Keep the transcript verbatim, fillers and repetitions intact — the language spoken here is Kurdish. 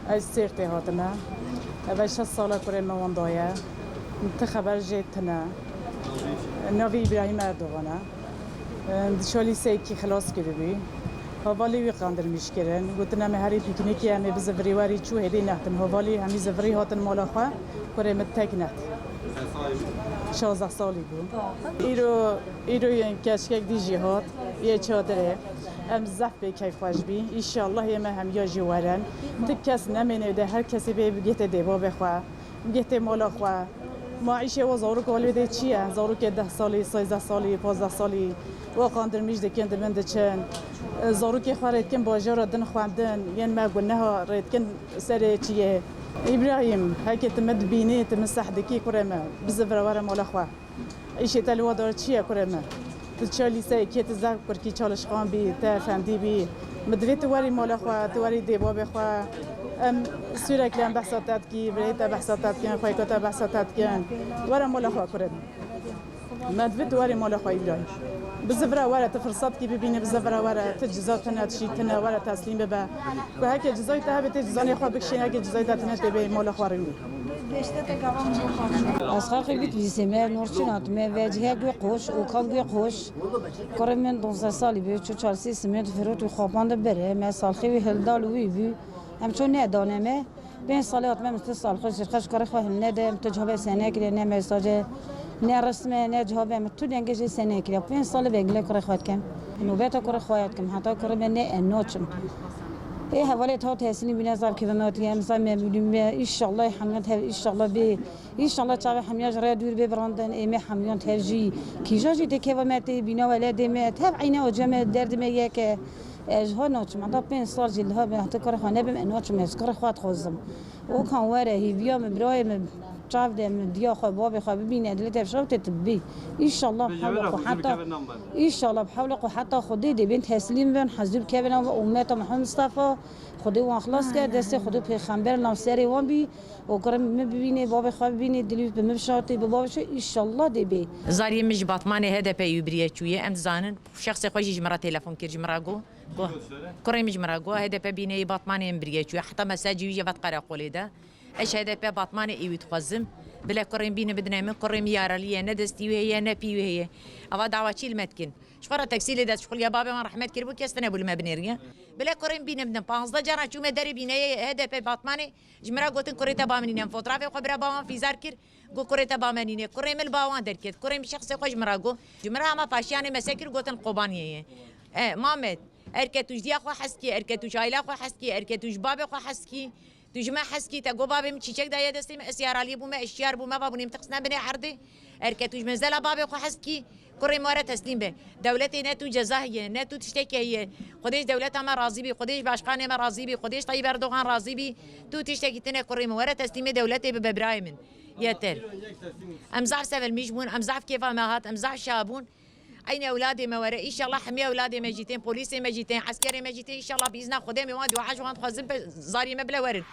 Ez Sêrtê hatime. Ev şeş sala kurê me wenda ye. Ti xeber jê tine. Navê Îbrahîm Erdogan e. Di şalî sekî xilas kiribî. Hevalê wî qandirmîş kirin. Gotin, em ê herî pîknîkê, em ê bi zivirî werî çû hêdî nehtin. Hevalî hemî zivirî hatin mala xwe. Kurê min tek net. Şazdeh salî bû. Îro, îro yên keçkek dî jî hat. Yê çadirê. Em zehf bê keyfxweş bî. Înşallah yê me hemiya jî werin. Ti kes nemêne de her kesê bê bigihte dê babê xwe. Bigihte mala xwe. Ma îşê wa zarok wa li wê dê çi ye? Zarokê deh salî, sêzdeh salî, pazdeh salî, wa qandirmîş dikin, di bin diçin. Zarokê xwe rê dikin bajara din xwendin, yên me guneha rê dikin serê çiyê. Îbrahîm, heke tu min dibînî, tu min seh dikî, kurê min, bizivire were mala xwe. Îşê te li wa dar çi ye, kurê min? Tu çawa lîseyê kê, tu zehf kurkî çalışkan bî, te efendî bî. Min divê tu werî mala xwe, tu werî dê babê xwe. Em sürekli em behsa te dikî, birayê te behsa te dikin, xweyka te behsa te dikin. Were mala xwe, kurê min. Me divê tu werî mala xwe, Îbrahîm. Bizivire were, tu firsat kî bibîne, bizivire were, tu ciza tine, tu şî tine, were teslîm bibe. Ku heke cizayê te hebe, tê cizanê xwe bikişîne, heke cizayê te tine, tê bê mala xwe rindî. Ez xalqê Bitlîsê me, Norçîn hatime, vecihek wê qoş, û kam wê qoş. Kurê min duwazdeh salî bû, çû çarsî simêt firot û xapan de bere, me salxê wî hilda li wî bû. Em ço nedane me. Pênc salê hatime, min tu salxê jî xweş kurê xwe hilnede, min tu cihave sene kiriye, ne mesaje, ne resme, ne cihave, min tu dengê jê sene kiriye. Pênc salê vengilê kurê xwe dikim. Nobeta kurê xwe ya dikim, heta kurê me ne ez naçim. Ê hevalê ta teslîm bîne, zaf kêfa me hatiye, em zaf memnûn me. Înşallah hemû tev, înşallah bê, înşallah çavê hemiya ji rê dûr bê birandin, ê me hemiyan tev jî. Kîjan jî tê kêfa me tê bîna weledê me, tev eyne oca me, derdê me yek e. Ez ha naçim, heta pênc sal jî li ha be, heta kurê xwe nebim, ez naçim, ez kurê xwe dixwazim. Okan were, hêviya min, birayê min, çav de min, diya xwe, babê xwe bibîne, dilê te şev tê tu bibî. Înşallah bi hewla xwe heta, înşallah bi hewla xwe heta Xwedê dê bên teslîm bin, hezûr kevin ava ummeta Mihemed Mistefa, Xwedê wan xilas ke, destê Xwedê pêxember nav serê wan bî, û kurê min bibînê, babê xwe bibînê, dilî bi min bişatê, bi babê şo, înşallah dê bê. Zariyê min ji Batmanê H D P yû biriye çûye, em dizanin, şexsê xwe jî ji min re telefon kir, ji min re got, Ku, kurê min ji min re got, H D P bîneyê Batmanê em biriye çûye. Heta mesajî wî jî vet qereqolê de. Ez H D P Batmanê ê wî dixwazim. Bile kurê min bîne bidine min, kurê min yaralî ye, ne destî wî heye, ne pî wî heye. Ava dawa çî li me dikin? Ji xwe re teksî lê dest ji xuliya babê wan rehmet kiribû, kes tine bû li me binêriye. Bile kurê min bîne bidin. Panzdeh cara çûme derê bîneyê H D P Batmanê, ji min re gotin kurê te ba min nîne. Em fotrafê xwe bira ba wan fîzar kir. Got, kurê te ba me nîne. Kurê min li ba wan derket. Kurê min şexsê xwe ji min re got. Ji min re hema paşiyanê mese kir, gotin Kobaniyê ye. E, Mamed, erke tu ji diya xwe hez kî, erke tu ji aîla xwe hez kî, erke tu ji babê xwe hez kî, tu ji me hez kî, te got babê min çîçek daye destê min, ez yaralî bûme, ez şiyar bûme, va bûnê min teqisne binê erdê. Erke tu ji menzela babê xwe hez kî, kurê min were teslîm be. Dewletê ne tu ceza heye, ne tu tiştekî heye. Xwedê ji dewleta me razî bî, Xwedê ji başkanê me razî bî, Xwedê ji Tayyip Erdogan razî bî. Tu tiştekî tine kurê min, were teslîmê dewletê bibe birayê min. Yeter. Em zaf sevelmîş bûn, em zaf kêfa me hat, em zaf şa bûn. Eynî ewladê me were, înşallah hemî ewladê me jî tên, polîsê me jî tên, eskerê me jî tên, înşallah bi îzna Xwedê em ê wan dua ji wan dixwazin, zariyê me bile werin.